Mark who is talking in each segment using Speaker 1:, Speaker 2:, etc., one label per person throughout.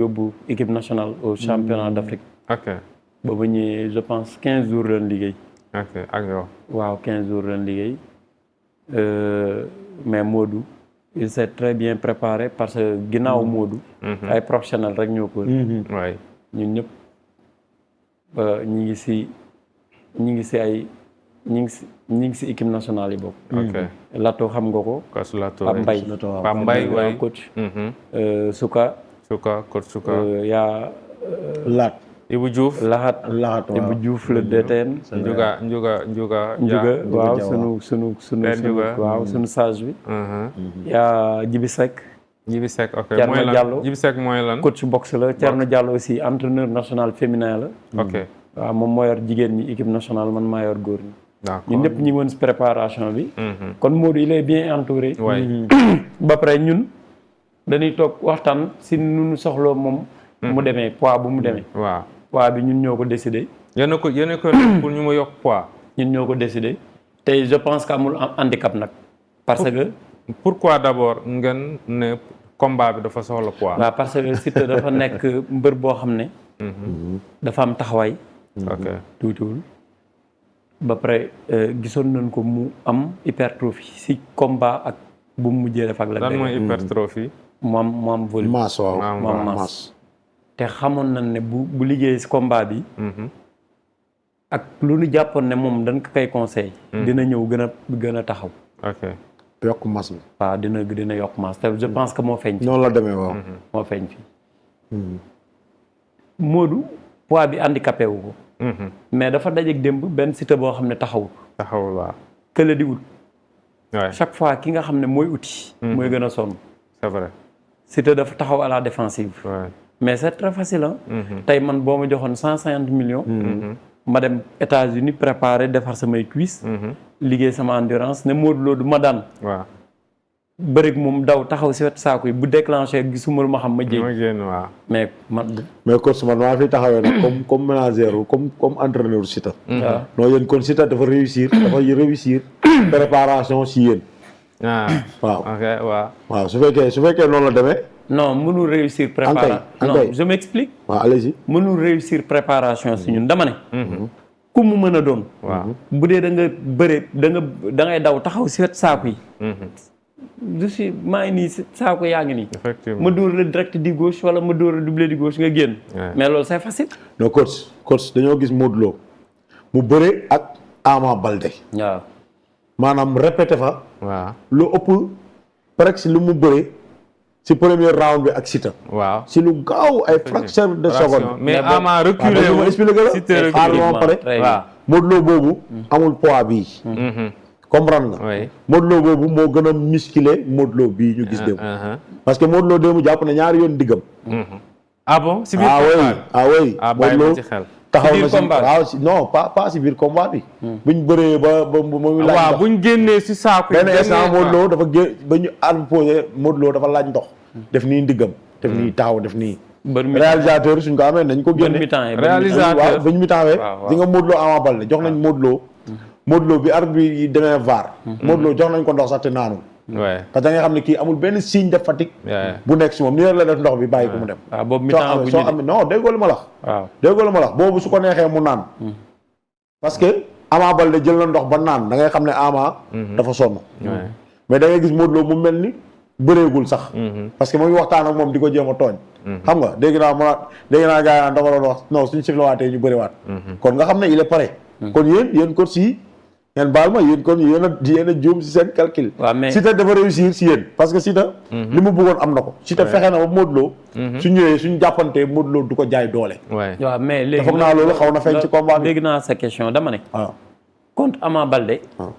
Speaker 1: yóbbu équipe nationale au championnat d'Afrique.
Speaker 2: ok
Speaker 1: ba ba ñëwee je pense 15 jours lañ liggéey.
Speaker 2: ok ak yow.
Speaker 1: waaw 15 jours lañ liggéey mais Modou il s'est très bien préparé parce que ginnaaw Modou. ay professionnels rek ñoo ko.
Speaker 2: waay
Speaker 1: ñun ñëpp ñi ngi si équipe nationale yi bokk.
Speaker 2: ok
Speaker 1: Lato xam nga ko.
Speaker 2: Coach Lato
Speaker 1: Pape Mbaye.
Speaker 2: Pape Mbaye waay
Speaker 1: coach. Souka.
Speaker 2: coach Souka.
Speaker 1: yaa.
Speaker 3: Laat.
Speaker 2: Ibou Diouf.
Speaker 1: Lahat
Speaker 3: waaw
Speaker 1: Ibou Diouf le DTN.
Speaker 2: Njuga.
Speaker 1: waaw sunu sage bi. yaa Djibi Seck.
Speaker 2: Djibi Seck ok
Speaker 1: Thierno
Speaker 2: mooy lan
Speaker 1: Diallo.
Speaker 2: Djibi Seck mooy lan.
Speaker 1: coach boxe la Thierno Diallo aussi entraîneur national féminin la.
Speaker 2: ok
Speaker 1: waaw moom moo yor jigéen ñi équipe nationale man maa yor góor ñi.
Speaker 2: d'accord
Speaker 1: ñun ñëpp ñi woon si préparation bi. kon Modou il est bien entouré.
Speaker 2: waay
Speaker 1: ba pare ñun dañuy toog waxtaan si nu soxloo moom. mu demee poids bu mu demee.
Speaker 2: waaw
Speaker 1: poids bi ñun ñoo ko décidé.
Speaker 2: yéen a ko pour ñu ma yokk poids.
Speaker 1: ñun ñoo ko décidé te je pense que amul handicap nag. parce que.
Speaker 2: pourquoi d'abord ngeen ne combat bi dafa soxla poids.
Speaker 1: waaw parce que Siteu dafa nekk mbër boo xam ne. dafa am taxawaay.
Speaker 2: ok
Speaker 1: tuutiwul ba pare gisoon nañ ko mu am hypertrophie si combat ak bu mu mujjee def ak la.
Speaker 2: lan mooy hypertrophie.
Speaker 1: mu am volume.
Speaker 3: masse waaw
Speaker 1: mu am masse. te xamoon nañ ne bu liggéey si combat bi. ak lu ñu jàppoon ne moom dañ ko koy conseil dina ñëw gën a taxaw.
Speaker 2: ok
Speaker 3: yokk masse bi.
Speaker 1: waaw dina yokk masse te je pense que moo feeñ.
Speaker 3: noonu la demee waaw.
Speaker 1: moo feeñ fii. Modou poids bi handicapé wu ko. mais dafa dajeeg démb benn Siteu boo xam ne taxawul.
Speaker 2: taxawul waaw.
Speaker 1: kële di wut.
Speaker 2: waay
Speaker 1: chaque fois ki nga xam ne mooy uti. mooy gën a sonn.
Speaker 2: c'est vrai.
Speaker 1: Siteu dafa taxaw à la défensive.
Speaker 2: waay
Speaker 1: mais c'est très facile ah. tey man boo ma joxoon 150 millions. ma dem États-Unis préparer defar samay cuisse. liggéey sama endurance ne Modou Lo du ma daan.
Speaker 2: waaw.
Speaker 1: bërig moom daw taxaw si wet saako yi bu déclenché gisuma lu ma xam ma jéeg.
Speaker 2: ma génn waaw.
Speaker 3: mais coach man maa fi taxawee nag comme manager comme entraîneur Siteu.
Speaker 1: waaw
Speaker 3: non yéen kon Siteu dafa réussir préparation si yéen. waaw
Speaker 2: ok waaw.
Speaker 3: waaw su fekkee noonu la demee.
Speaker 1: non mënul réussir préparation non je m'explique.
Speaker 3: waaw allez-y.
Speaker 1: mënul réussir préparation si ñun dama ne. ku mu mën a doon.
Speaker 2: waaw
Speaker 1: bu dee da nga bëre da ngay daw taxaw si wet saako yi. maa ngi nii saako yaa ngi nii.
Speaker 2: effectivement
Speaker 1: ma dóor la direct di gauche wala ma dóor la doublé di gauche nga génn. mais loolu c'est facile.
Speaker 3: non coach dañoo gis Modou Lo mu bëre ak Ama Baldé.
Speaker 1: waaw.
Speaker 3: maanaam répété fa.
Speaker 2: waaw
Speaker 3: lu ëpp presque lu mu bëre si premier round bi ak Siteu.
Speaker 2: waaw
Speaker 3: si lu gaaw ay fraction de seconde.
Speaker 2: mais Ama reculé
Speaker 3: ma expliqué la.
Speaker 2: Siteu
Speaker 3: xaar ma pare.
Speaker 2: waaw
Speaker 3: Modou Lo boobu. amul poids bii. comprendre nga.
Speaker 2: oui
Speaker 3: Modou Lo boobu moo gën a musclé Modou Lo bii ñu gis démb. parce que Modou Lo démb jàpp na ñaari yoon diggam.
Speaker 2: ah bon si biir
Speaker 3: Modou Lo
Speaker 2: ci xel.
Speaker 3: taxaw na
Speaker 1: biir
Speaker 3: si
Speaker 1: combat
Speaker 3: waaw si non pas si biir combat bi. buñ bëree ba mu laaj.
Speaker 2: waaw buñ génnee si saako yi.
Speaker 3: benn instant Modou Lo dafa ba ñu imposé Modou Lo dafa laaj ndox. def nii ndiggam. def nii taxaw def nii. réalisateur suñ ko amee nañ ko génne.
Speaker 2: réalisateur
Speaker 3: waaw ba ñu mi taxawee.
Speaker 1: waaw
Speaker 3: di nga Modou Lo Ama Baldé jox nañ Modou Lo. Modou Lo bi arbitre bi demee VAR. Modou Lo jox nañ ko ndox sax te naanul.
Speaker 2: waaw
Speaker 3: parce que da nga xam ne kii amul benn signe de fatigue. bu nekk si moom nii la def ndox bi bàyyi ko mu dem.
Speaker 1: waaw boobu mi temps bu
Speaker 3: soo amee non déggoo lu ma la wax.
Speaker 1: waaw
Speaker 3: déggoo lu ma la wax boobu su ko neexee mu naan. parce que Ama Baldé jël na ndox ba naan da ngay xam ne Ama. dafa sonn. mais da ngay gis Modou Lo mu mel ni bëreegul sax. parce que mu ngi waxtaan ak moom di ko jéem a tooñ. xam nga dégg naa gars yi naan dafa doon wax non suñu siflewaatee ñu bëriwaat. kon nga xam ne il est prêt. kon yéen ko si. ngeen baal ma yéen kon yéen a juum si seen calcul.
Speaker 1: waaw mais
Speaker 3: Siteu dafa réussir si yéen parce que Siteu. li mu bëggoon am na ko. Siteu fexe na ba Modou Lo. su ñëwee suñu jàppantee Modou Lo du ko jaay doole.
Speaker 1: waaw mais léegi
Speaker 3: foog naa loolu xaw na feeñ ci combat bi.
Speaker 1: dégg naa sa question dama ne.
Speaker 3: waaw
Speaker 1: contre Ama Baldé.
Speaker 3: waaw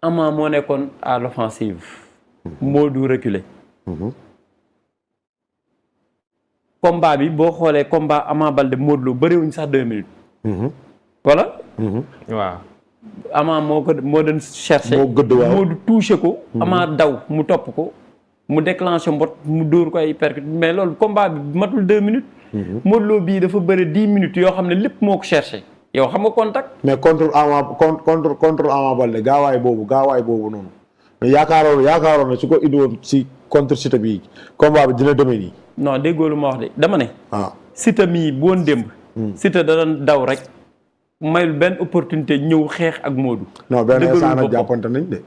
Speaker 1: Ama moo nekkoon à l'offensive. Modou reculé. combat bi boo xoolee combat Ama Baldé Modou Lo bëriwuñ sax 2 minutes. voilà.
Speaker 2: waaw.
Speaker 1: Ama moo doon cherché.
Speaker 3: moo gëdd waaw
Speaker 1: Modou touché ko. Ama daw mu topp ko. mu déclenché mbot mu dóor ko ay percute mais loolu combat bi matul 2 minutes. Modou Lo bii dafa bëri 10 minutes yoo xam ne lépp moo ko cherché. yow xam nga contact.
Speaker 3: mais contre Ama Baldé gaawaay boobu noonu mais yaakaaroon na su ko indiwoon si contre Siteu bii combat bi dina demee nii.
Speaker 1: non déggoo lu ma wax de dama ne.
Speaker 3: ah
Speaker 1: Siteu mii bu woon démb. Siteu da doon daw rek mayul benn opportunité ñëw xeex ak Modou.
Speaker 3: non benn
Speaker 1: dëggalul
Speaker 3: instant nag
Speaker 1: boppam.
Speaker 3: jàppante nañ de.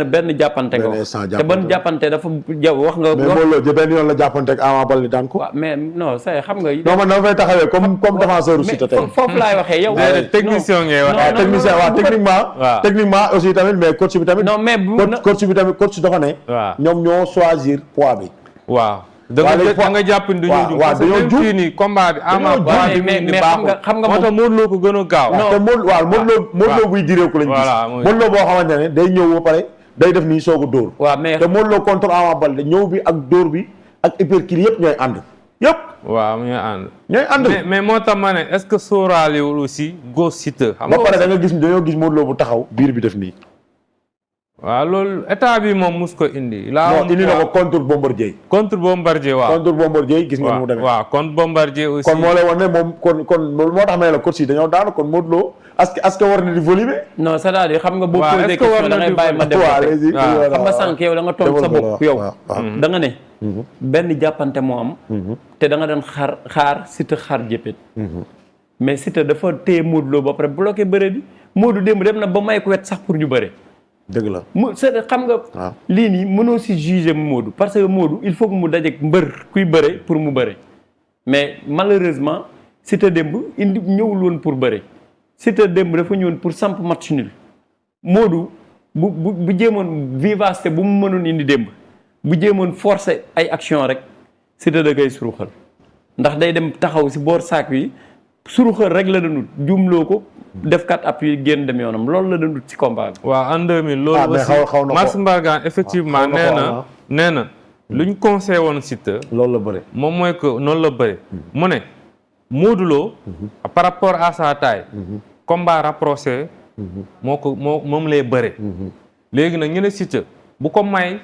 Speaker 1: benn jàppante nga
Speaker 3: Benn
Speaker 1: wax
Speaker 3: instant
Speaker 1: te
Speaker 3: jàppante
Speaker 1: ban
Speaker 3: la.
Speaker 1: jàppante dafa jaw wax nga.
Speaker 3: mais Modou Lo benn yoon la jàppante ak Ama Baldé daan ko.
Speaker 1: waaw mais non say xam nga.
Speaker 3: non man dama fay taxawee comme défenseur Siteu tey.
Speaker 1: foofu laay waxee yow.
Speaker 2: technicien ngay wax.
Speaker 1: non,
Speaker 3: technicien waaw techniquement.
Speaker 2: waaw.
Speaker 3: techniquement aussi tamit mais coach bi tamit.
Speaker 1: non mais bu
Speaker 3: coach bi tamit coach dafa ne.
Speaker 2: waaw.
Speaker 3: ñoom ñoo choisir poids bi.
Speaker 2: waaw.
Speaker 3: waaw léegi
Speaker 2: da nga jàpp ni dañoo jub. parce que même fii nii combat bi Ama poids bi mu indi baaxul.
Speaker 1: xam nga
Speaker 2: moo tax Modou Lo ko gën a gaaw.
Speaker 1: Non.
Speaker 3: te Modou Lo buy direeku lañ gis.
Speaker 2: Voilà, mooy-
Speaker 3: Modou Lo boo xamante ne day ñëw ba pare day def nii soog a dóor.
Speaker 1: waaw mais
Speaker 3: te Modou Lo contre Ama Baldé ñëw bi ak dóor bi ak uppercut yëpp ñooy ànd. yëpp
Speaker 2: waaw mu ngi ànd.
Speaker 3: ñooy ànd.
Speaker 2: mais moo tax ma ne est-ce que sóoraalewul aussi góos Siteu. xam
Speaker 3: ba
Speaker 2: nga
Speaker 3: pare da nga gis dañoo gis Modou Lo bu taxaw biir bi def nii.
Speaker 2: waaw loolu état bi moom mus ko indi.
Speaker 3: non indi na ko contre Bombardier.
Speaker 2: contre Bombardier waaw.
Speaker 3: contre Bombardier gis nga nu mu demee.
Speaker 2: waaw contre Bombardier aussi.
Speaker 3: kon moo lay wan ne moom kon loolu moo tax ma ne la coach yi dañoo daanu kon Modou Lo est-ce que war na di volumer.
Speaker 1: non c'est-à-dire xam nga boo
Speaker 2: waaw,
Speaker 1: posé
Speaker 2: est-ce que war
Speaker 1: question
Speaker 2: na
Speaker 1: da ngay
Speaker 2: di-
Speaker 1: bàyyi ma
Speaker 3: waaw
Speaker 1: développé.
Speaker 3: léegi
Speaker 2: waaw.
Speaker 1: xam nga sànq yow da nga toog sa bopp yow. da nga ne. benn jàppante moo am. te da nga doon xaar Siteu xaar jëppit. mais Siteu dafa téye Modou Lo ba pare bloqué bëre bi Modou démb dem na ba may ko wet sax pour ñu bëre.
Speaker 3: dëgg la.
Speaker 1: c'est xam nga.
Speaker 3: waaw.
Speaker 1: lii nii mënoo si juger Modou parce que Modou il faut que mu dajeek mbër kuy bëre pour mu bëre mais malheureusement Siteu démb indi ñëwul woon pour bëre Siteu démb dafa ñëwoon pour samp match nul Modou bu jéemoon vivacité bu mu mënoon indi démb bu jéemoon forcer ay action rek Siteu da koy suruxal ndax day dem taxaw si boor saak wi suruxal rek la doon jumloo ko def kat appui génn dem yoonam loolu la doon ci combat bi.
Speaker 2: waaw en 2000 loolu
Speaker 3: Ah, mais
Speaker 2: aussi
Speaker 3: xaw na ko.
Speaker 2: Max Mbargane effectivement
Speaker 3: xaw na ko,
Speaker 2: nee na luñ conseillé woon Siteu
Speaker 3: loolu la bëri.
Speaker 2: moom mooy que noonu la bëri mu ne Modou Lo par rapport à sa taille combat rapproché moom lay bëre léegi nag ñu ne Siteu bu ko may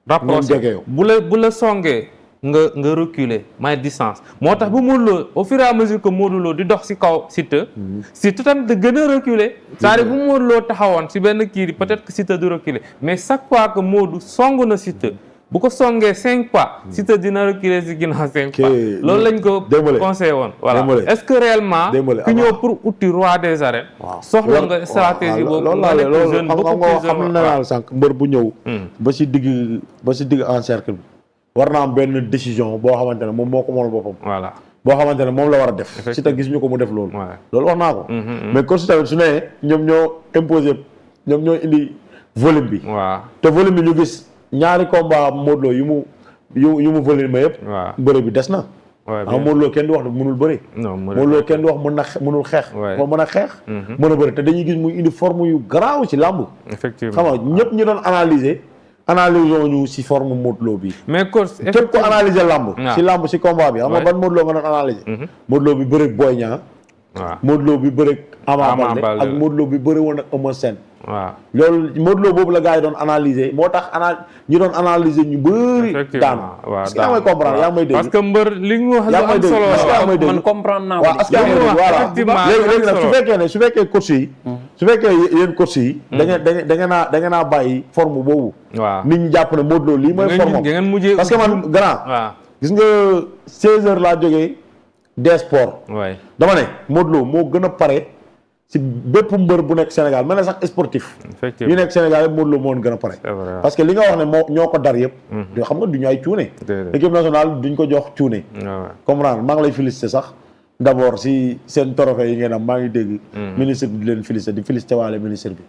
Speaker 2: rapproché
Speaker 3: jege yow.
Speaker 2: bu la songee nga reculer may distance moo tax bu Modou Lo au fur et à mesure que Modou Lo di dox si kaw Siteu Siteu tamit da gën a reculer c'est-à-dire bu Modou Lo taxawoon si benn kii peut-être que Siteu du reculer mais chaque fois que Modou song na Siteu bu ko songee 5 pas Siteu dina reculer si ginnaaw 5 pas loolu lañ ko
Speaker 3: Dembélé.
Speaker 2: conseillé woon voilà
Speaker 3: Dembélé.
Speaker 2: est-ce que réellement
Speaker 3: Dembélé,
Speaker 2: ku ñëw pour uti roi des arènes soxla nga stratégie boobu nga nekk jeune beaucoup plus
Speaker 3: xam
Speaker 2: jeune
Speaker 3: na naa sànq mbër bu ñëw ba si digg encercle bi war na am benn décision boo xamante ne moom moo ko moom boppam
Speaker 2: voilà
Speaker 3: boo xamante ne moom la war a def
Speaker 2: Effectivement.
Speaker 3: si ta gis ñu ko mu def loolu
Speaker 2: Ouais.
Speaker 3: loolu wax naa ko mais coach tamit su ne ñoom ñoo imposé ñoom ñoo indi volume bi
Speaker 2: waaw
Speaker 3: te volume bi ñu gis ñaari combat Modou Lo yu mu volume ma yëpp
Speaker 2: waaw
Speaker 3: bëre bi des na
Speaker 2: Ouais,
Speaker 3: xam Modou Lo kenn du wax ne mënul bëri
Speaker 2: non
Speaker 3: Modou Lo kenn du wax mënul xeex
Speaker 2: Ouais.
Speaker 3: moo mën a xeex mën a bëri te dañuy gis muy indi forme yu garaaw ci làmb
Speaker 2: effectivement
Speaker 3: xam nga ñëpp ñu doon analyser ñu si forme Modou Lo bi
Speaker 2: mais coach
Speaker 3: képp ko analyser làmb
Speaker 2: waaw.
Speaker 3: si làmb si combat bi xam nga
Speaker 2: Ouais.
Speaker 3: ban Modou Lo nga doon analyser Modou Lo bi bëreeg Boy Niang
Speaker 2: waaw
Speaker 3: Modou Lo bi bëreeg Ama
Speaker 2: Ama
Speaker 3: Baldé
Speaker 2: Baldé.
Speaker 3: ak Modou Lo bi bëre woon ak Eumeu Sène
Speaker 2: waaw
Speaker 3: loolu Modou Lo boobu la gars yi doon analyser moo tax ñi doon analyser ñu bëri daanu
Speaker 2: effectivement waaw
Speaker 3: est-ce que yaa may comprendre yaa may dégg
Speaker 2: parce que mbër li nga wax lu
Speaker 3: yaa may
Speaker 2: am
Speaker 3: dégg
Speaker 2: solo
Speaker 3: est-ce que yaa may dégg
Speaker 1: man comprendre naa ko.
Speaker 3: waaw est-ce que yaa may
Speaker 2: li
Speaker 3: dégg
Speaker 2: mu wax
Speaker 3: voilà
Speaker 2: effectivement
Speaker 3: léegi nag
Speaker 2: am
Speaker 3: su
Speaker 2: solo.
Speaker 3: fekkee ne su fekkee coach yi su fekkee yéen coach yi da ngeen naa bàyyi forme boobu
Speaker 2: waaw
Speaker 3: nit ñi jàpp ne Modou Lo lii mooy forme
Speaker 2: ngeen mujjee
Speaker 3: parce que man grand
Speaker 2: waaw
Speaker 3: gis nga 16 heures laa jógee des sports
Speaker 2: waay
Speaker 3: dama ne Modou Lo moo gën a pare si bépp mbër bu nekk Sénégal mel na sax sportif yu
Speaker 2: effectivement
Speaker 3: nekk Sénégal yëpp Modou Lo moo gën a pare
Speaker 2: c'est vrai
Speaker 3: parce que li nga wax ne ñoo ko dar yëpp yoo xam nga du ñu ay cuune
Speaker 2: Déedéet.
Speaker 3: équipe nationale duñ ko jox cuune
Speaker 2: waaw
Speaker 3: comprendre maa ngi lay féliciter sax d'abord si seen trophée yi ngeen am maa ngi dégg ministre bi di leen féliciter di féliciter waale ministre bi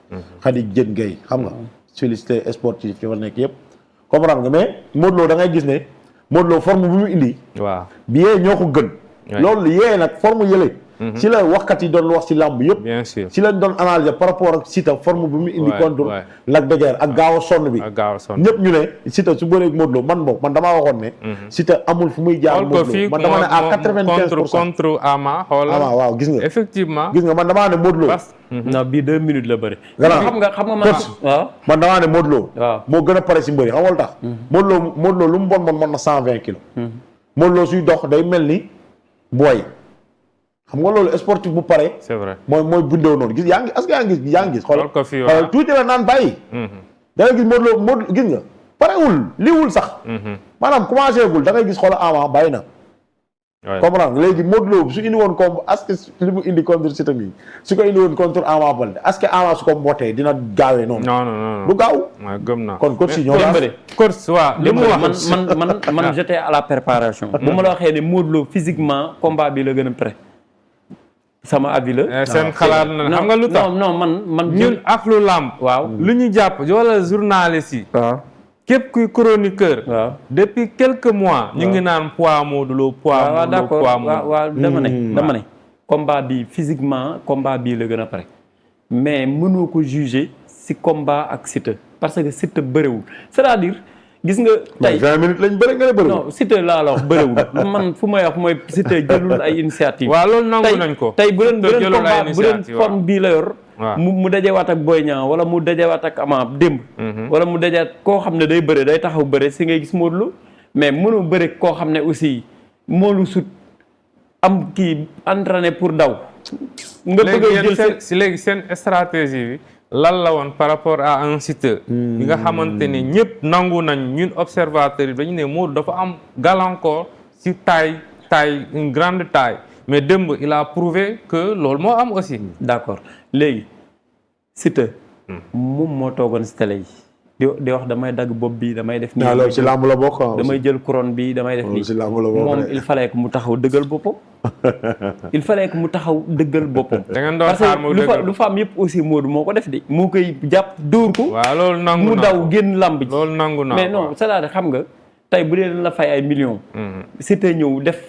Speaker 3: Khady Diène Gaye xam nga féliciter sportif yi fa nekk yëpp comprendre nga mais Modou Lo da ngay gis ne Modou Lo forme bu mu indi
Speaker 2: waaw
Speaker 3: bi yee ñoo ko gën
Speaker 2: Ouais.
Speaker 3: loolu yee nag forme yële ci la waxkat yi doon wax ci làmb yëpp
Speaker 2: bien sûr
Speaker 3: ci lañ doon analyser par rapport ak Siteu forme bu mu indi
Speaker 2: Ouais,
Speaker 3: contre
Speaker 2: ouais.
Speaker 3: Lac de Guiers ak gaaw a sonn bi
Speaker 2: ak gaaw a sonn
Speaker 3: ñëpp ñu ne Siteu su bëree ak Modou Lo man damaa waxoon ne Siteu amul fu muy jaar
Speaker 2: xool ko
Speaker 3: Modou
Speaker 2: fii
Speaker 3: Lo man dama ne à 95%
Speaker 2: contre Ama xool
Speaker 3: Ama waaw gis nga
Speaker 2: effectivement
Speaker 3: gis nga man damaa ne Modou Lo
Speaker 2: parce
Speaker 1: non bii 2 minutes la bëri.
Speaker 3: Grand.
Speaker 1: xam nga man
Speaker 3: Coach.
Speaker 1: waaw.
Speaker 3: man damaa ne Modou Lo
Speaker 1: waaw.
Speaker 3: moo gën a pare si mbëri xam nga lu tax Modou Lo lu mu bon mën na 120 kilos Modou Lo suy dox day mel ni booy xam nga loolu sportif bu pare
Speaker 2: c'est vrai
Speaker 3: mooy bindoo noonu gis yaa ngi est-ce que yaa ngi gis
Speaker 2: xool ko fii waaw
Speaker 3: xoolal tuuti la naan bàyyi da nga gis Modou Lo gis nga parewul liiwul sax. maanaam commencé gul da ngay gis xoolal Ama bàyyi na. comprendre nga léegi Modou Lo su indi woon combat est-ce que li mu indi contre Siteu mi su ko indi woon contre Ama Baldé est-ce que Ama su ko mbootee dina gaawee noonu.
Speaker 2: non
Speaker 3: du gaaw.
Speaker 2: waaw gëm naa
Speaker 3: kon coach yi ñoo
Speaker 1: bëri.
Speaker 2: coach waaw li mu wax
Speaker 1: man j'étais à la préparation. bu ma la waxee ne Modou Lo physiquement combat bi la gën a prêt. sama avis la.
Speaker 2: seen xalaat na xam nga lu tax
Speaker 1: non man
Speaker 2: ñun ak lu làmb. waaw lu ñu jàpp wala journaliste yi.
Speaker 1: waaw.
Speaker 2: képp kuy chroniqueur.
Speaker 1: waaw
Speaker 2: depuis quelques mois. ñu ngi naan poids Modou Lo poids Modou Lo poids Modou Lo.
Speaker 1: waaw dama ne combat bi physiquement combat bii la gën a pare mais mënoo ko juger si combat ak Siteu parce que Siteu bëriwul c'est-à-dire gis nga. tey
Speaker 3: 20 minutes lañ bëri nga ne bëriwul.
Speaker 1: non Siteu laa la wax bëriwul man fu may wax mooy Siteu jëlul ay initiative.
Speaker 2: waaw loolu nangu nañ ko.
Speaker 1: tey bu leen combat bu leen forme bii la yor. mu dajewaat ak Boy Niang wala mu dajewaat ak Ama démb. wala mu dajewaat koo xam ne day bëre day taxaw bëre si ngay gis Modou Lo mais mënoo bëre koo xam ne aussi moo lu sut am kii entraîné pour daw. nga bëgg a jël
Speaker 2: si léegi seen stratégie bi lan la woon par rapport à un Siteu. bi nga xamante ne ñëpp nangu nañ ñun observateurs yi dañu ne Modou dafa am gàllankoor si taille une grande taille. mais démb il a prouvé que loolu moo am aussi.
Speaker 1: d'accord léegi Siteu. moom moo toogoon si télé yi. di wax damay dagg bopp bi damay def. nii
Speaker 3: loolu si làmb la bokk
Speaker 1: damay jël couronne bi damay def nii.
Speaker 3: si làmb la bokk
Speaker 1: moom il fallait que mu taxaw dëggal boppam. il fallait que mu taxaw dëggal boppam.
Speaker 2: da ngeen doon xaar mu dëggal
Speaker 1: parce que lu fa am yëpp aussi Modou moo ko def de. moo koy jàpp dóor ko.
Speaker 2: waaw loolu nangu
Speaker 1: mu daw génn làmb ji.
Speaker 2: loolu nangu naa
Speaker 1: mais non c'est-à-dire xam nga tey bu dee dañ la fay ay millions. Siteu ñëw def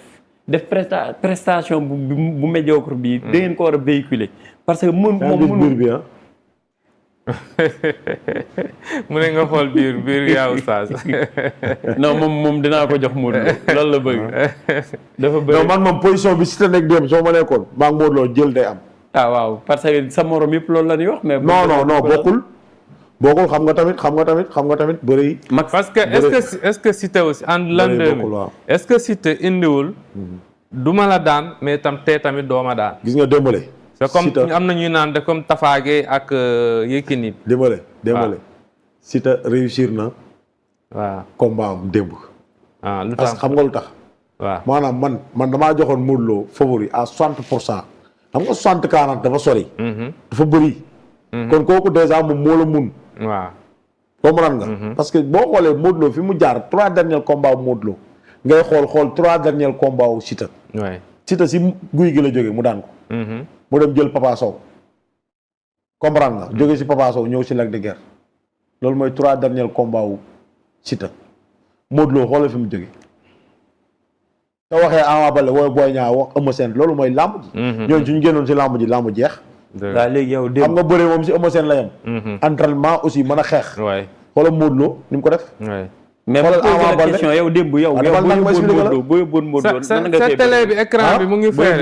Speaker 1: prestation bu médiocre bi da ngeen ko war a véhiculer parce que moom mënul
Speaker 3: bi
Speaker 2: mu ne nga xool biir yaa oustaz.
Speaker 1: non moom dinaa ko jox Modou Lo loolu la bëgg. dafa bëri
Speaker 3: non man moom position bi Siteu nekk dem soo ma nekkoon maa ngi Modou Lo jël day am.
Speaker 1: ah waaw parce que sa morom yëpp loolu la ñuy wax. mais
Speaker 3: non bokkul xam nga tamit bëri.
Speaker 2: parce que est-ce que Siteu aussi en l'an 2000 est-ce que Siteu indiwul. du ma la daan mais tamit doo ma daan.
Speaker 3: gis nga démbale.
Speaker 2: c'est comme am na ñuy naan de comme Tapha Gueye ak Yékini.
Speaker 3: démbale. Siteu réussir na.
Speaker 2: waaw
Speaker 3: combat am démb.
Speaker 2: lu
Speaker 3: parce que xam nga lu tax.
Speaker 2: waaw
Speaker 3: maanaam man damaa joxoon Modou Lo favori à 60%. xam nga 60-40 dafa sori. dafa bëri. kon kooku déjà moom moo la mun.
Speaker 2: waaw
Speaker 3: comprendre nga. parce que boo xoolee Modou Lo fi mu jaar 3 derniers combats Modou Lo ngay xool 3 derniers combats wu Siteu.
Speaker 2: waay
Speaker 3: Siteu si guy gi la jógee mu daan ko. mu dem jël Papa Sow. comprendre nga. jóge si Papa Sow ñëw si Lac de Guiers. loolu mooy 3 derniers combats wu Siteu. Modou Lo xoolal fi mu jógee. te waxee Ama Baldé wooy Boy Niang wax Eumeu Sène loolu mooy làmb ji. ñooñu suñu génnoon si làmb ji làmb jeex.
Speaker 1: waaw léegi yow
Speaker 3: xam nga bëree moom si Eumeu Sène la yem. entraînement aussi mën a xeex.
Speaker 2: waay
Speaker 3: xoolal Modou Lo ni mu ko def.
Speaker 1: mais
Speaker 3: xoolal
Speaker 1: posé
Speaker 3: Ama
Speaker 1: la
Speaker 3: Baldé
Speaker 1: question yow démb yow. boo yóbboon Modou Lo
Speaker 2: sa télé bi écran bi mu ngi fay.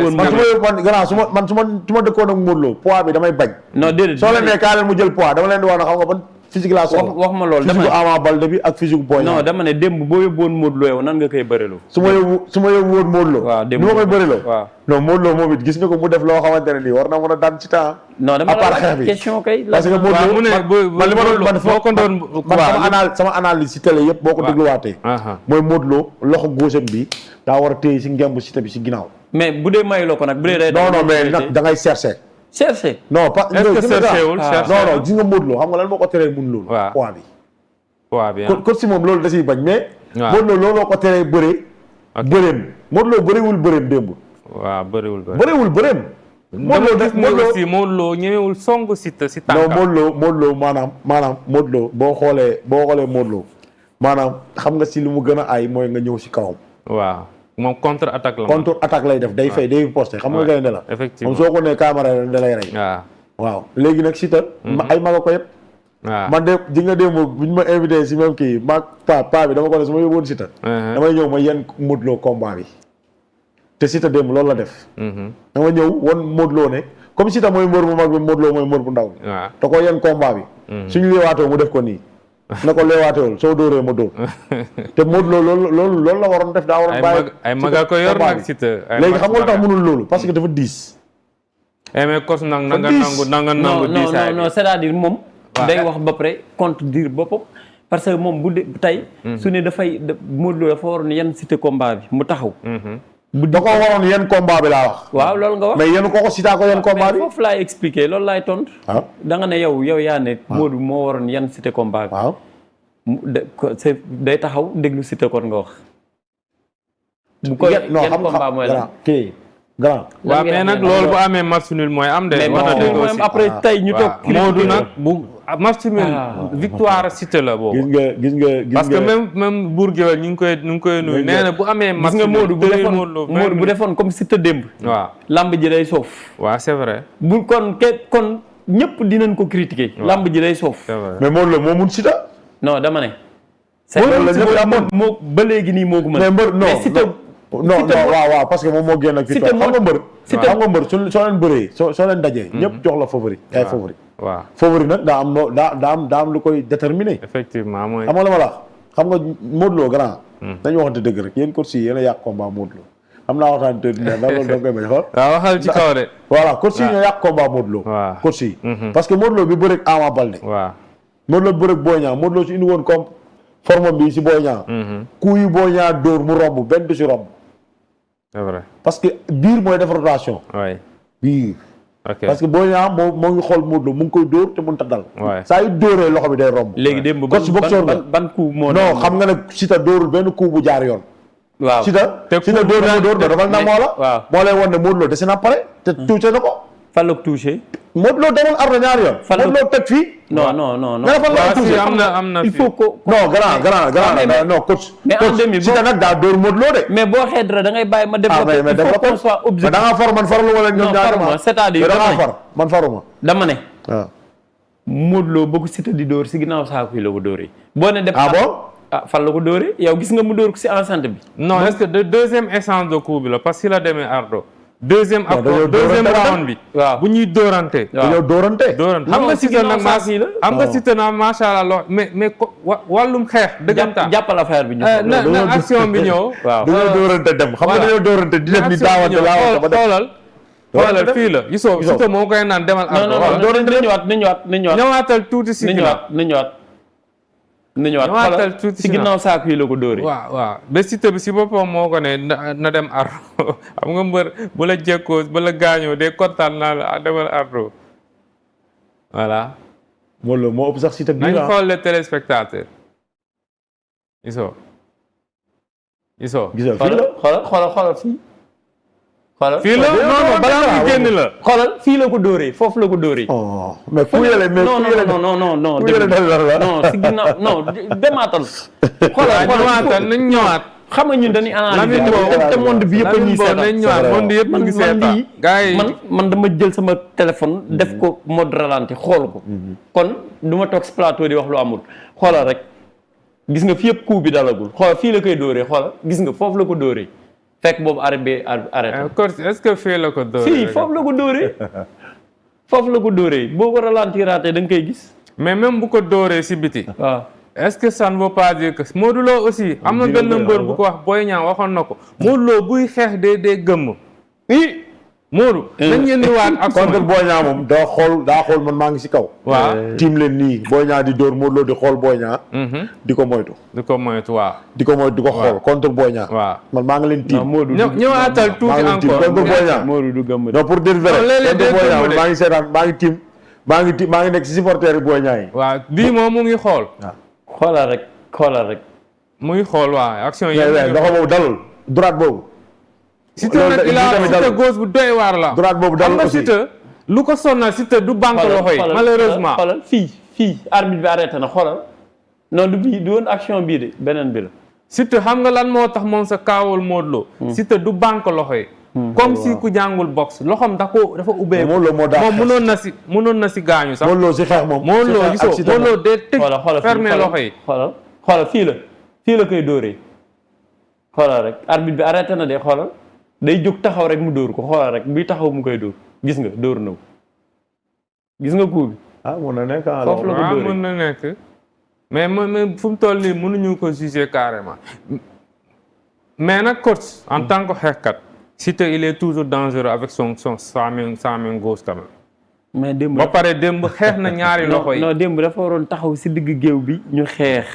Speaker 3: su ma dëkkoon ak Modou Lo poids bi damay bañ.
Speaker 1: non déedéet
Speaker 3: soo leen nee kaa leen mu jël poids dama leen di wax na xam nga ban physique laa soxla.
Speaker 1: wax ma loolu
Speaker 3: physique Ama Baldé bi ak physique Boy Niang.
Speaker 1: non dama ne démb boo yóbboon Modou Lo yow nan nga koy bëreloo.
Speaker 3: su ma yóbbu woon Modou Lo.
Speaker 1: waaw démb
Speaker 3: ni ma koy bëreloo.
Speaker 1: waaw
Speaker 3: non Modou Lo moom it gis nga ko mu def loo xamante ne nii war na mën a daan ci temps.
Speaker 1: non dama
Speaker 3: à part xeex
Speaker 1: la
Speaker 3: bi
Speaker 1: question kay.
Speaker 3: parce que Modou Lo man li ma doon man sama analyse si télé yëpp boo ko dégluwaatee. mooy Modou Lo loxo góosam bi daa war a téye si ngemb Siteu bi si ginnaaw.
Speaker 1: mais bu dee mayuloo ko nag bu dee day.
Speaker 3: non mais nag da ngay chercher. non pas
Speaker 2: est-ce que cherché wul
Speaker 3: non gis nga Modou Lo xam nga lan moo ko teree mun loolu.
Speaker 2: waaw
Speaker 3: poids bi.
Speaker 2: poids bi
Speaker 3: kon si moom loolu da siy bañ mais.
Speaker 2: waaw
Speaker 3: Modou Lo looloo ko teree bëree. bëreem Modou Lo bëriwul bëreem démb.
Speaker 2: waaw bëriwul
Speaker 3: bëreem.
Speaker 2: Modou Lo aussi Modou Lo ñemewul song Siteu si tànkam.
Speaker 3: non Modou Lo maanaam Modou Lo boo xoolee Modou Lo maanaam xam nga si li mu gën a aay mooy nga ñëw si kawam.
Speaker 2: waaw moom contre attaque la.
Speaker 3: contre attaque lay def day fay day posté xam nga gaynde la.
Speaker 2: effectivement
Speaker 3: moom soo ko nee caméra da lay rey. waaw léegi nag Siteu. ay maga ko yëpp.
Speaker 2: waaw
Speaker 3: man de ji nga démb bu ñu ma invité si même kii maag pa bi dama ko ne su ma yóbbuwoon Siteu. damay ñëw ma yenn Modou Lo combat bi. te Siteu démb loolu la def. dama ñëw won Modou Lo ne comme Siteu mooy mbër bu mag bi Modou Lo mooy mbër bu ndaw bi.
Speaker 2: waaw
Speaker 3: te ko yenn combat bi. suñu leewaatoo mu def ko nii. na ko leewaatewul soo dóoree ma dóor. te Modou Lo loolu la waroon def daa waroon bàyyi.
Speaker 2: ay maga ko yor nag Siteu.
Speaker 3: léegi xam nga lu tax mënul loolu parce que dafa diis.
Speaker 2: mais kos nag nanga nangu diisaay
Speaker 1: non c'est-à-dire moom. day wax ba pare contredire boppam parce que moom bu dee tey. su ne dafay Modou Lo dafa waroon yan Siteu combat bi mu taxaw.
Speaker 3: da ko waroon yenn combat bi laa wax.
Speaker 1: waaw loolu nga wax
Speaker 3: mais yéen ko Siteu ko yenn combat bi.
Speaker 1: mais foofu laay expliquer loolu laay tontu.
Speaker 3: waaw
Speaker 1: da nga ne yow yaa ne. Modou moo waroon yan Siteu combat bi.
Speaker 3: waaw.
Speaker 1: day taxaw déglu Siteu kon nga wax. bu koy yan combat mooy la
Speaker 3: kii grand.
Speaker 2: waaw mais nag loolu bu amee match nul mooy am de.
Speaker 1: mais match nul mooy am après tey ñu toog.
Speaker 2: Modou nag bu match nul victoire Siteu la boobu.
Speaker 3: gis nga
Speaker 2: parce que même Bour Gueweul ñu ngi koy nuyu. nee na bu amee match
Speaker 1: gis nga
Speaker 2: nul
Speaker 1: Modou bu defoon comme Siteu démb.
Speaker 2: waaw
Speaker 1: lamb ji day soof.
Speaker 2: waaw c'est vrai.
Speaker 1: bu kon ñëpp dinañ ko critiquer. lamb ji day soof.
Speaker 2: c'est vrai
Speaker 3: mais Modou Lo moo mun Siteu.
Speaker 1: non dama ne.
Speaker 3: moo
Speaker 1: ba léegi nii moo ko mën.
Speaker 3: mais mbër non
Speaker 1: mais Siteu
Speaker 3: non waaw parce que moom moo génn ak victoire xam nga mbër. xam nga mbër soo leen bëree soo leen dajee. ñëpp jox la favori ay favori.
Speaker 2: waaw
Speaker 3: favori nag daa am lu koy déterminer.
Speaker 2: effectivement mooy.
Speaker 3: xam nga la ma la xam nga Modou Lo grand. dañu waxante dëgg rek yéen coach yi yéen a yàq combat Modou Lo. xam naa waxtaan te ne ndax loolu da nga koy bañ xool.
Speaker 2: waaw waxal ci kaw de.
Speaker 3: voilà coach yi ñoo yàq combat Modou Lo.
Speaker 2: waaw
Speaker 3: coach yi. parce que Modou Lo bi bëreeg Ama Baldé.
Speaker 2: waaw
Speaker 3: Modou Lo bi bëreeg Boy Niang Modou Lo si indi woon comme forme bi si Boy Niang. coup yi Boy Niang dóor mu romb benn du si romb.
Speaker 2: c'est vrai
Speaker 3: parce que biir mooy def rotation.
Speaker 2: oui
Speaker 3: biir.
Speaker 2: ok
Speaker 3: parce que Boy Niang moo ngi xool Modou Lo mu ngi koy dóor te mënut a dal.
Speaker 2: waay
Speaker 3: saa yu dóoree loxo bi day romb.
Speaker 1: léegi démb ban coup moo.
Speaker 3: non xam nga ne Siteu dóorul benn coup bu jaar yoon.
Speaker 1: waaw
Speaker 3: Siteu dóor na dóor ba dafal na moo la.
Speaker 1: waaw
Speaker 3: moo lay won ne Modou Lo dese na pare te touché na ko.
Speaker 1: fan la ko touché.
Speaker 3: Modou Lo demoon ardo ñaari yoon.
Speaker 1: fan la
Speaker 3: Modou Lo teg fii.
Speaker 1: non.
Speaker 3: nga fan la ko touché
Speaker 2: am na
Speaker 1: il faut que.
Speaker 3: non grand non coach.
Speaker 1: mais en demi
Speaker 3: Siteu nag daa dóor Modou Lo de.
Speaker 1: mais boo xeedra da ngay bàyyi ma développé.
Speaker 3: mais
Speaker 1: il faut qu'on soit objectif.
Speaker 3: da ngaa far man farlu wala ñoom ñaar
Speaker 1: non c'est-à-dire
Speaker 3: da ngaa far man faruma.
Speaker 1: dama ne.
Speaker 3: waaw.
Speaker 1: Modou Lo bëgg Siteu di dóor si ginnaaw saako yi la ko dóoree. boo ne
Speaker 3: ah bon.
Speaker 1: fan la ko dóoree yow gis nga mu dóor ko si enceinte bi.
Speaker 2: non est-ce que deuxième essence de coup bi la parce que la demee ardo deuxième round bi.
Speaker 1: waaw
Speaker 2: bu ñuy dóorante.
Speaker 3: dañoo dóorante.
Speaker 2: xam nga Siteu nag xam nga Siteu nag macha allah mais wàllum xeex. dëggantaan
Speaker 1: jàppal affaire bi ñu.
Speaker 2: na action bi ñëw.
Speaker 1: waaw
Speaker 3: dañoo dóorante dem xam nga dañoo dóorante di def ni daawante laa ba dem.
Speaker 2: xoolal fii la gisoo Siteu moo koy naan demal ardo.
Speaker 1: non ñëwaatal tuuti si
Speaker 2: ñëwaatal tuuti
Speaker 1: si ginnaaw saako yi la ko dóoree.
Speaker 2: waaw ba Siteu bi si boppam moo ko ne na dem ardo xam nga mbër bu la jekkoo bu la gaañoo de kontaan naa la demal ardo voilà.
Speaker 3: Modou Lo moo ëpp sax Siteu bi
Speaker 2: nañ xool les téléspectateurs. gisoo
Speaker 1: xoolal fii.
Speaker 2: fii la non balaa muy génn la.
Speaker 1: xoolal fii la ko dóoree foofu la ko dóoree.
Speaker 3: mais fu yële mais fu yële
Speaker 1: non
Speaker 3: fu yële
Speaker 1: non si ginnaaw non demaatal.
Speaker 2: xoolal nañ ñëwaat.
Speaker 1: xam nga ñun dañuy analyser te monde bi yëpp a ñuy seetaan.
Speaker 2: nañ ñëwaat monde yëpp a ngi seetaan. gars yi
Speaker 1: man dama jël sama téléphone def ko mode ralenti xool ko. kon du ma toog si plateau di wax lu amul xoolal rek gis nga fi yëpp coup bi dalagul xoolal fii la koy dóoree xoolal gis nga foofu la ko dóoree. fekk boobu arrêté.
Speaker 2: est-ce que fii la ko dóoree.
Speaker 1: fii foofu la ko dóoree. foofu la ko dóoree boo ko ralentiraatee da nga koy gis.
Speaker 2: mais même bu ko dóoree si biti.
Speaker 1: waaw
Speaker 2: est-ce que ça ne veut pas dire que Modou Lo aussi. am na benn mbër bu ko wax Boy Niang waxoon na ko. Modou Lo buy xeex dee gëmm. oui Modou. nañ leen di waat ak
Speaker 3: contre Boy Niang moom daa xool man maa ngi si kaw.
Speaker 2: waaw
Speaker 3: tiim leen nii Boy Niang di dóor Modou Lo di xool Boy Niang. di ko moytu.
Speaker 2: waaw.
Speaker 3: di ko xool contre Boy Niang.
Speaker 2: waaw
Speaker 3: man maa ngi leen tiim.
Speaker 2: ñëwaatal tuuti encore
Speaker 3: contre Boy Niang.
Speaker 1: Modou du gëmm
Speaker 3: non pour dire vrai. contre Boy Niang maa ngi seetaan maa ngi tiim maa ngi nekk si supporter yi Boy Niang yi.
Speaker 2: waaw bii moom mu ngi xool.
Speaker 1: xoolal rek.
Speaker 2: mu ngi xool waaw action yi.
Speaker 3: loxo boobu dalul droite boobu.
Speaker 2: Siteu nag Siteu gauche bu doy waar la.
Speaker 3: droite boobu dalul aussi
Speaker 2: Siteu lu ko sonnal Siteu du banque loxo yi malheureusement.
Speaker 1: xoolal fii arbitre bi arrêté na xoolal non du bii du woon action bii de beneen bi la.
Speaker 2: Siteu xam nga lan moo tax moom sa kaawul Modou Lo. Siteu du banque loxo yi. comme si ku jàngul boxe loxom dafa ubbeeku. moom mënoon na si gaañu sax.
Speaker 3: Modou Lo si xeex moom.
Speaker 2: Modou Lo gisoo Modou Lo day tëj fermé loxo yi.
Speaker 1: xoolal fii la koy dóoree xoolal rek arbitre bi arrêté na de xoolal day jóg taxaw rek mu dóor ko xoolal rek buy taxaw mu koy dóor gis nga dóor na ko gis nga coup bi.
Speaker 3: mën na nekk
Speaker 1: foofu la ko dóoree
Speaker 2: mën na nekk mais fu mu toll nii mënuñu ko juger carrément mais nag coach en tant que xeexkat Siteu il est toujours dangereux avec sa main gauche quand même.
Speaker 1: mais démb
Speaker 2: ba pare démb xeex na ñaari loxo yi.
Speaker 1: non démb dafa waroon taxaw si digg géew bi ñu xeex.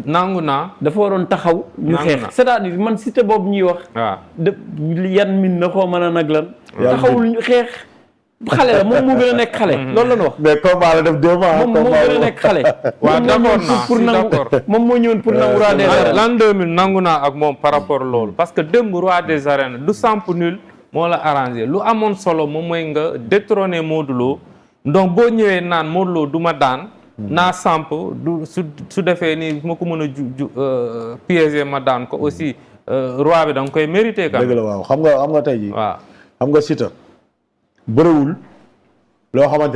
Speaker 2: nangu naa.
Speaker 1: dafa waroon taxaw. ñu
Speaker 2: nangu
Speaker 1: xeex
Speaker 2: naa.
Speaker 1: c'est-à-dire man Siteu boobu ñuy wax.
Speaker 2: waaw
Speaker 1: de yan min na xoo mën a nag lan. taxawul ñu xeex. xale la moom moo gën a nekk xale. loolu la ñu wax.
Speaker 3: mais combat la def 2 mois.
Speaker 1: moom moo gën a nekk xale.
Speaker 2: waaw d'accord naa
Speaker 1: pour
Speaker 2: si
Speaker 1: nangu
Speaker 2: d'accord.
Speaker 1: moom moo ñëwoon pour nangu roi des arènes.
Speaker 2: l'an 2000 nangu naa ak moom par rapport loolu parce que démb roi des arènes du samp nul moo la arrangé lu amoon solo moom mooy nga détrôner Modou Lo donc boo ñëwee naan Modou Lo du ma daan. naa samp du su defee nii ma ko mën a piéger ma daan ko aussi roi bi da nga koy mérité. quand
Speaker 3: dëgg la waaw xam nga tey jii.
Speaker 2: waaw
Speaker 3: xam nga Siteu bëriwul loo xamante